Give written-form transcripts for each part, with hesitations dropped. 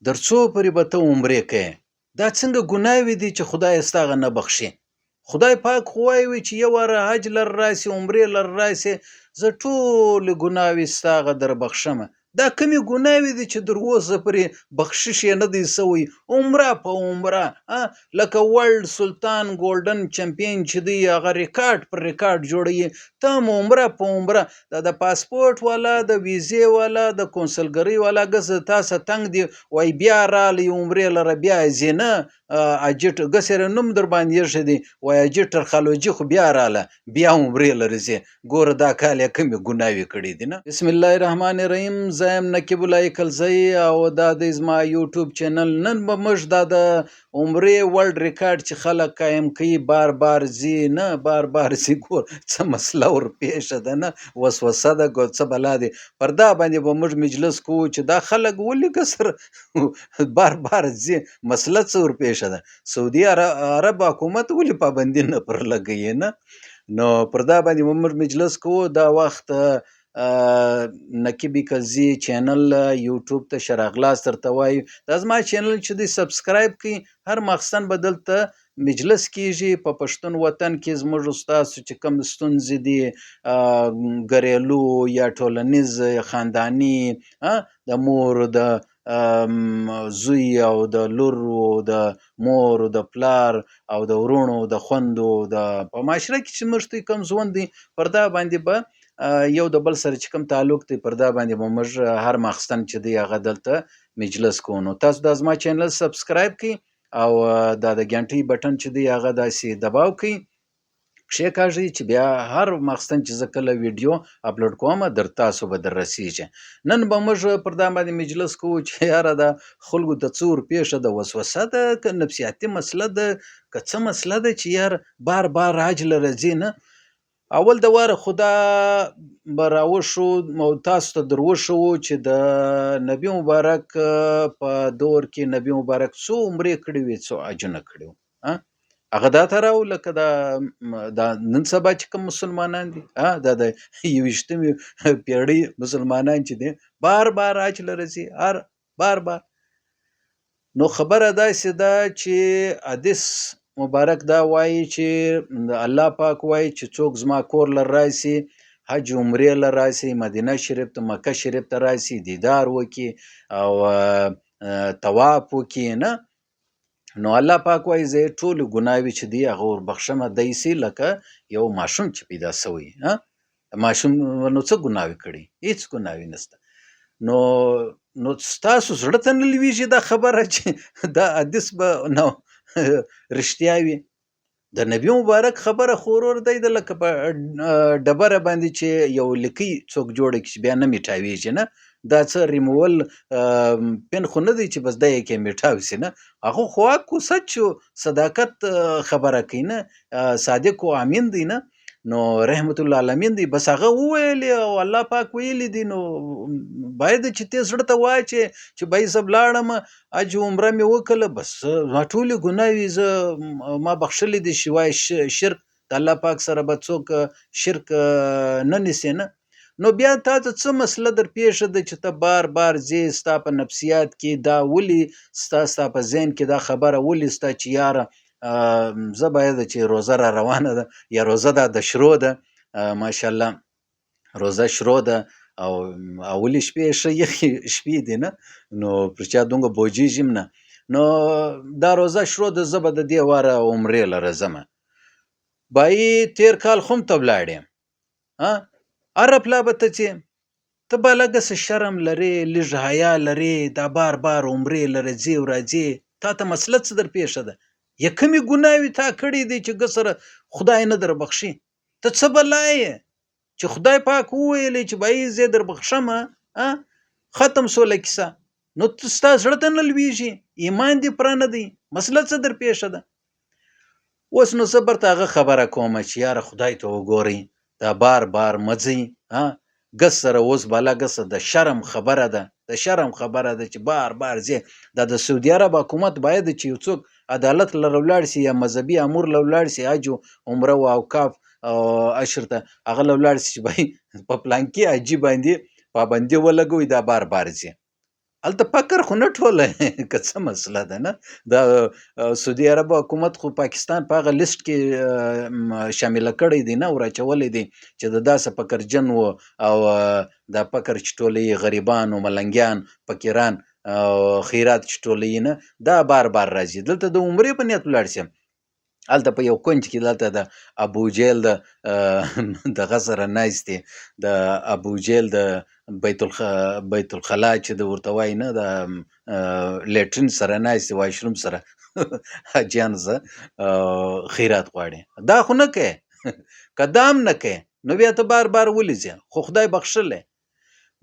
در څو پورې به ته عمرې کوې؟ دا څنګه ګناوې دي چې خدای یې ستا هغه نه بخښي؟ خدای پاک خو وایي چې یو واره حج لر راسي، عمرې لر راسي، زه ټولې ګناوې ستا هغه در بخښم. دا کومې ګناوې دي چې در اوسه پورې بخشش یې نه دی سوی؟ عمره په عمره، لکه ورلډ سلطان ګولډن چمپین چې دی هغه ریکارډ پر ریکارډ جوړوي، ته هم عمره په عمره. دا د پاسپورټ والا، د ویزې والا، د کونسلګرۍ والا ګس تا څه تنګ دی، وای بیا رالی عمرې لره بیا ځې نه اجیټ ګس یې نوم در باندې ایښی دی، وای اجیټ ټرخالوجي خو بیا راله بیا عمرې لره ځې. ګوره دا کال یې کومې ګناوې کړې دي نه. بسم الله الرحمن الرحیم. زه یم نقیب الله کلزی او دا دی زما یوټیوب چینل. نن به موږ دا د عمرې ورلډ ریکارډ چې خلک قایم کوي، بار بار ځي نه، بار بار ځي، ګور څه مسله ور پېښه ده نه، وسوسه ده که څه بلا دی، پر دا باندې به موږ مجلس کوو چې دا خلک ولې که سره بار بار ځي، مسله څه ور پېښه ده، سعودي عرب حکومت ولې پابندي نه پر لګوي نه. نو پر دا باندې به موږ مجلس کوو. دا وخت نقیب کلزي چینل یوټیوب ته شراغلاس درته وایو. دا زما چینل چې دی سبسکرایب کړئ، هر ماخستن به دلته مجلس کیږي په پښتون وطن کې زموږ ستاسو چې کوم ستونزې دي، ګریلو یا ټولنیز، خانداني، د مور د زوی او د لور او د مور او د پلار او د وروڼو د خوندو د په معاشره کې چې موږ ته کوم ژوند دی، پر دا باندې به یو د بل سره چې کوم تعلق دی، پر دا باندې به موږ هر ماخستن چې دی هغه دلته مجلس کوو. نو تاسو دا زما چینل سبسکرایب کړئ او دا د ګنټۍ بټن چې دی هغه داسې دباو کړئ، کښېکاږئ چې بیا هر ماخستن چې زه کله ویډیو اپلوډ کوم در تاسو به در رسیږي. نن به موږ پر دا باندې مجلس کوو چې یاره دا خلکو ته څه ورپېښه ده، وسوسه ده که نفسیاتي مسله ده که څه مسله ده چې یار بار بار حج له راځي نه. اول د واره خدا به راوښو او تاسو ته در وښوو چې د نبي مبارک په دور کې نبي مبارک څو عمرې کړې وې، څو حجونه کړي وو. هغه دا ته راو لکه دا نن سبا چې کوم مسلمانان دي، دا د 21مې پیړۍ مسلمانان چې دي بار بار حج له راځي، هر بار بار. نو خبره داسې ده چې حدیث مبارک دا وایي چې الله پاک وایي چې څوک زما کور له راسي، حج عمرې له راسي، مدینه شریف ته، مکه شریف ته راسي، دیدار وکړي او طواف وکړي نه، نو الله پاک وایي زه یې ټولې ګناوې چې دي هغه وربخښمه دی سي لکه یو ماشوم چې پیدا سوی. ماشوم نو څه ګناوې کړي؟ هیڅ ګناوې نشته. نو ستاسو زړه ته نه لویږي دا خبره چې دا حدیث به نو رښتیا وي؟ د نبی مبارک خبره خو ورور دی د لکه په ډبره باندې چې یو لیکۍ څوک جوړه کړي چې بیا نه میټاویږي نه، دا څه ریموول پن خو نه دی چې بس دی یې کې میټاو سي نه، هغه خو حق و سچ و صداقت خبره کوي نه، صادق و امین دی نه، نو رحمت الله العالمین دی. بس هغه وویلې او الله پاک ویلي دي، نو باید چې ته زړه ته واچې چې بای زه لاړم حج عمره مې وکړه، بس ما ټولې ګناوې زه ما بخښلې دي. شوای شرک د الله پاک سره به څوک شرک نه نیسي نه. نو بیا تا ته څه مسله در پېښه ده چې ته بار بار ځې، ستا په نفسیات کې دا ولي ستا په ذهن کې دا خبره ولي ستا چې یاره زه باید چې روزه را روانه ده یا روزه دا د شروع ده، ماشاءالله روزه شروع ده او اولې شپې ښه یخې شپې دي نه، نو پر چا دومره بوجیږم نه، نو دا روزه شروع ده، زه به د دې واره عمرې له راځمه. بایي تېر کال خو هم ته ولاړې، هره پلا به ته ځې، ته به لږه څه شرم لرې، لږ حیا لرې، دا بار بار عمرې له راځې او راځې، تا ته مسله څه در پېښه ده؟ یا کومې ګناوې تا کړې دي چې ګسره خدای نه در بخښي؟ ته څه بلا یې چې خدای پاک وویلې چې بایي زه در بخښمه، ختم سوله کیسه، نو ته ستا زړه ته نه لویږي، ایمان دې پوره نه دی، مسله څه در پېښه ده؟ اوس نو زه برته هغه خبره کوم چې یاره خدای ته وګورئ، دا بار بار مه ځئ، ګس سره اوس بالا ګس د شرم خبره ده، د شرم خبره ده چې بار بار ځې. دا د سعودي عرب حکومت باید چې یو څوک عدالت لره ولاړ سي یا مذهبي امور له ولاړ سي، حج عمره او اوقاف او عشر ته هغه له ولاړ سي چې باید په پلانکي حاجي باندې پابندي ولګوي، دا بار بار ځي. هلته فقر خو نه ټوله که څه مسله ده نه. د سعودي عرب حکومت خو پاکستان په هغه لیست کې شامل کړی دی نه، وراچولی دی چې د داسې فقرجن و او دا فقر چې ټولوي غریبان او ملنګیان فقیران او خیرات چې ټولوي نه، دا بار بار راځي دلته د عمرې په نیت ولاړ شي. هلته په یو کنج کې دلته د ابو جیل د دغه سره ناست دی، د ابو جیل د بیت الخلا چې د ورته وایي نه، د لیټرین سره ناست دی، واشروم سره حاجیانو سره خیرات غواړي. دا خو نه کوې، که دا هم نه کوې نو بیا ته بار بار ولې ځې؟ خو خدای بخښلی.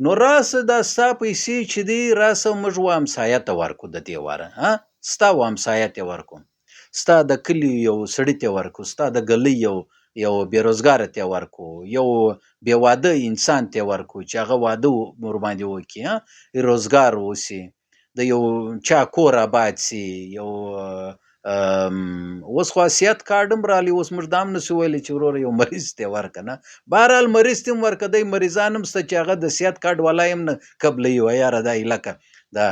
نو راسه دا ستا پیسې چې دی راسه موږ و همسایه ته ورکو، د دې واره ها ستا و همسایه ته ورکو، ستا د کلي یو سړي ته ورکو، ستا د ګلۍ یو بېروزګاره ته ورکو، یو بې واده انسان ته ورکو چې هغه واده ورباندې وکړي، ها روزګار اوسي، د یو چا کور آباد سي، یو اوس خو صحت کارډ هم راغلی، اوس موږ دا هم نسو ویلی چې وروره یو مریض ته ورکه نه، بهرحال مریض ته هم ورکه دی، مریضان هم شته چې هغه د صحت کارډ والا یې هم نه قبلوي، وایي یاره دا علاقه دا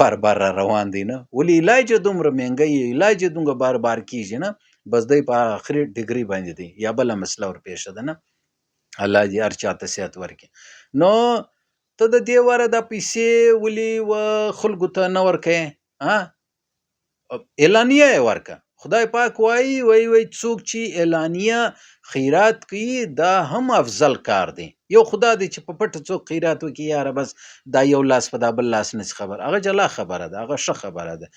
بار بار را روان دی نه، ولې علاج یې دومره مهنګی وي، علاج یې دومره بار بار کېږي نه، بس دی په آخري ډګري باندې دی یا بله مسله ورپېښه ده نه. الله دې هر چا ته صحت ورکړي. نو ته د دې واره دا پیسې ولې و خلکو ته نه ورکوې؟ ها اعلانیه یې ورکه. خدای پاک وایي وایي وایي څوک چې اعلانیه خیرات کوي دا هم افضل کار دی. یو خدا دی چې په پټه څوک خیرات وکړي یاره بس دا یو لاس په دا بل لاس نشي خبر، هغه جلا خبره ده، هغه ښه خبره ده،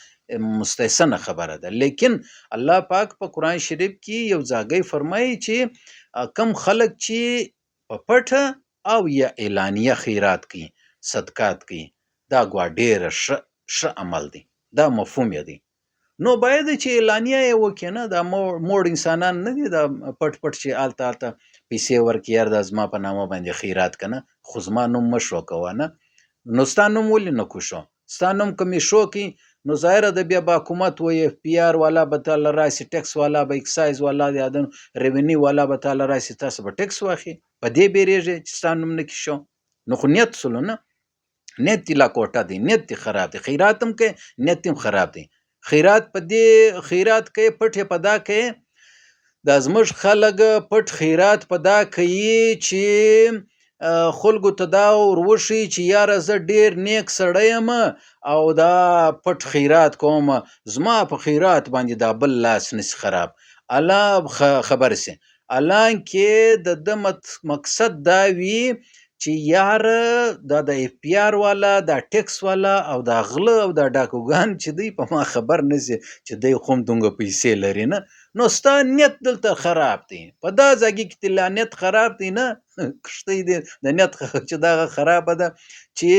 مستحسنه خبره ده. لیکن الله پاک په قرآن شریف کې یو ځاګی فرمایي چې کم خلک چې په پټه او یا اعلانیه خیرات کوي صدقات کوي دا ګوا ډېره ښه عمل دی، دا مفهوم یې دی. نو باید چې اعلانیه یې وکړي نه، دا موړ انسانان نه دي دا پټ پټ چې هلته هلته پیسې ورکړي یار دا زما په نامه باندې خیرات که نه، خو زما نوم مه شو کوه نه. نو ستا نوم ولې نه کوشو؟ ستا نوم که مې شو کړي نو ظاهره ده بیا به حکومت وایي اف پي آر والا به تاله راسي، ټکس والا به، اکسایز والا، د ریونیو والا به تاله راسي، تاسو به ټکس واخلي، په دې بیریږي چې ستا نوم نه کښې شو. نو خو نیت سولو نه، نیت دې لا کوټه دی، نیت دې خراب دی، خیرات هم کوې نیت دې هم خراب دی. خیرات په دې خیرات کوې پټ یې په دا کوې، دا زموږ خلک پټ خیرات په دا کوي چې خلکو ته دا ور وښیي چې یاره زه ډېر نیک سړی یم او دا پټ خیرات کوم، زما په خیرات باندې دا بل لاس نشي خراب، الله خبر شي. حالانکه د ده مقصد دا وي چې یاره دا د اف پي آر والا، دا ټیکس والا او دا غله او دا ډاکوګان چې دی په ما خبر نه شي چې دی خو هم دومره پیسې لري نه. نو ستا نیت دلته خراب دی، په دا ځای کې لا نیت خراب دی نه، کښتۍ دی د نیت چې دغه خرابه ده چې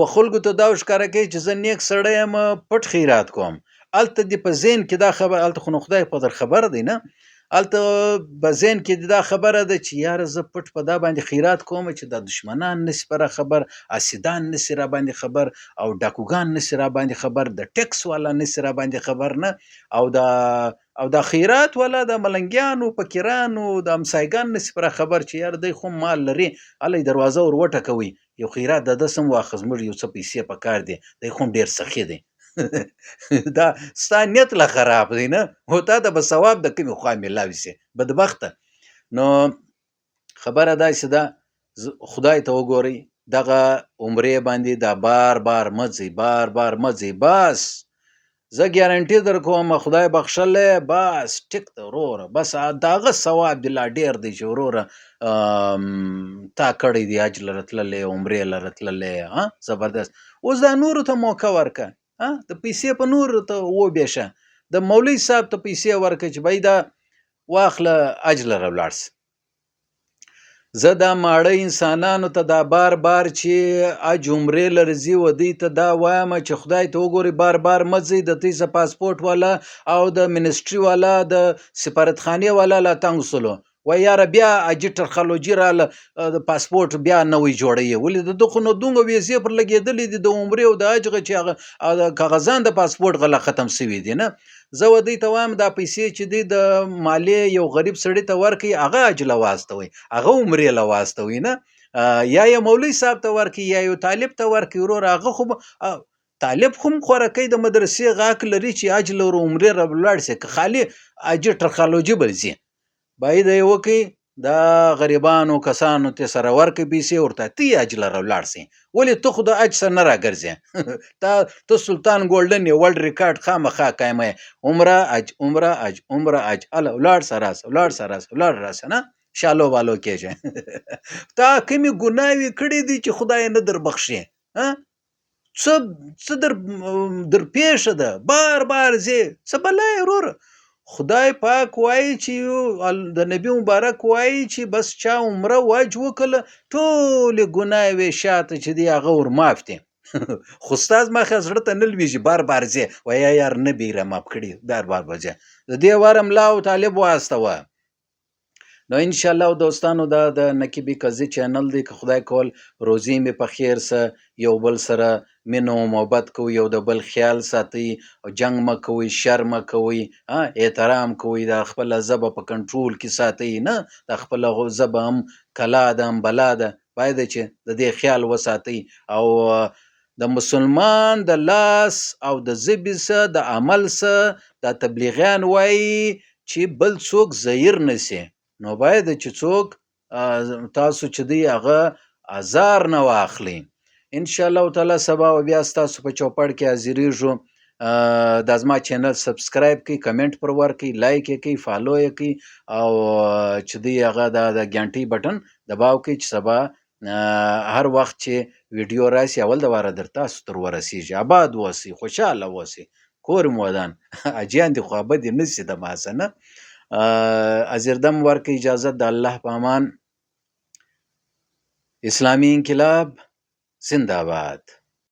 و خلکو ته دا ښکاره کوي چې زه نیک سړی یم پټ خیرات کوم. هلته دې په ذهن کې دا خبره، هلته خو نو خدای په در خبر دی نه، هلته په ذهن کې دا خبره ده چې یاره زه پټ په دا باندې خیرات کوم چې دا دشمنان نشي پر خبر، اسیدان نشي را باندې خبر او ډاکوګان نشي را باندې خبر، د ټیکس والا نشي را باندې خبر نه، او دا خیرات والا د ملنګیانو فقیرانو د همسایګان نشي پر خبر چې یاره دی خو مال لري، هلی دروازه ور وټکوي یو خیرات د ده سم واخه زموږ یو څه پیسې په کار دي، دی خو ډېر سخي دی. دا ستا نیت لا خراب دی نه، هو تا ته به ثواب د کومې خوا میلاو شي بدبخته. نو خبره داسې ده، خدای ته وګورئ دغه عمرې باندې دا بار بار مه ځئ، بار بار مه ځئ، بس زه ګارنټي در کوم خدای بخښلی، بس ټیک ده وروره، بس د هغه ثواب دې لا ډېر دی چې وروره تا کړی دی، حج لره تللی، عمرې لره تللی، ها زبردست. اوس دا نورو ته موقع ورکړه، ها د پیسې په نورو ته وبېشه، د مولوي صاحب ته پیسې ورکړه چې بای دا واخله حج لره ولاړ سه. زه دا ماړه انسانانو ته دا بار بار چې حج عمرې لره ځي و دوی ته دا وایم چې خدای ته وګورئ بار بار مه ځئ، د دوی څه پاسپورټ والا او د منسټري والا د سفارتخانې والا لا تنګ سولو، وایي یاره بیا حاجي ټرخالوجي راله د پاسپورټ بیا نوی جوړوي، ولې د ده خو نو دومره ویزې پر لګېدلې دي د عمرې او د حج چې هغه کاغذان د پاسپورټ غله ختم سوي دي نه. زه و دوی ته وایم دا پیسې چې دوی د مالې یو غریب سړي ته ورکوي هغه حج له واستوئ، هغه عمرې له واستوئ نه. یا یې مولوي صاحب ته ورکړي یا یو طالب ته ورکړي. وروره هغه خو طالب هم خورکی د مدرسې غاک لري چې حج له عمرې را ولاړ شي، که خالي حاجي ټرخالوجي بل ځي، باید یې وکړي دا غریبانو کسانو ته سره ورکړي پیسې ورته، ته یې حج له ولاړ شي. ولې ته خو د حج سره نه راګرځې؟ ته سلطان ګولډن یې، ورلډ ریکارډ خامخا قایمه یې. عمره حج، عمره حج، عمره حج، هله ولاړ سه راسه، ولاړ سه راسه، ولاړ راسه، نه شالو بالو کېږي. تا کومې ګناوې کړې دي چې خدای نه در بخښي؟ څه څه در در پېښه ده، بار بار ځې، څه بلا یې وروره؟ خدای پاک وایي چې د نبي مبارک وایي چې بس چا عمره او حج وکړه ټولې ګناوې شاته چې دي هغه ور معاف دي. خو ستا زما خیال زړه ته نه لوېږي، بار بار ځې، وایي یار نه به یې را معاف کړي، بار بار به ځې. د دې واره ملا او طالب واستوه. نو ان شاء الله دوستانو، دا د نقیب قاضي چینل دی، که خدای کول روزي مې په خیر سه، یو بل سره مینه او محبت کوئ، یو د بل خیال ساتئ، جنګ مه کوئ، شر مه کوئ، احترام کوئ، دا خپله ژبه په کنټرول کې ساتئ، نه دا خپله ژبه هم کلا ده هم بلا ده، باید چې د دې خیال وساتئ. او د مسلمان د لاس او د ژبې سه د عمل سه دا تبلیغیان وایي چې بل څوک زهیر نه شي، نو باید چې څوک تاسو چې دی هغه ازار نه واخلي. ان شاء الله تعالی سبا او بیا ستاسو په چوپړ کې حاضرېږو. دا زما چینل سبسکرایب کړئ، کمنټ پر ورکړئ، لایک یې کړئ، فالو یې کړئ، او چې دی هغه دا د ګنټۍ بټن دباو کړئ چې سبا هر وخت چې ویډیو راشي اول د واره در تاسو تر ورسېږي. آباد اوسئ، خوشحاله اوسئ، کور مو ودان، حاجیان دې خوابدي نه شي د ما څه نه. ازیردم ورکړئ اجازت، د الله په امان. اسلامي انقلاب زنده باد.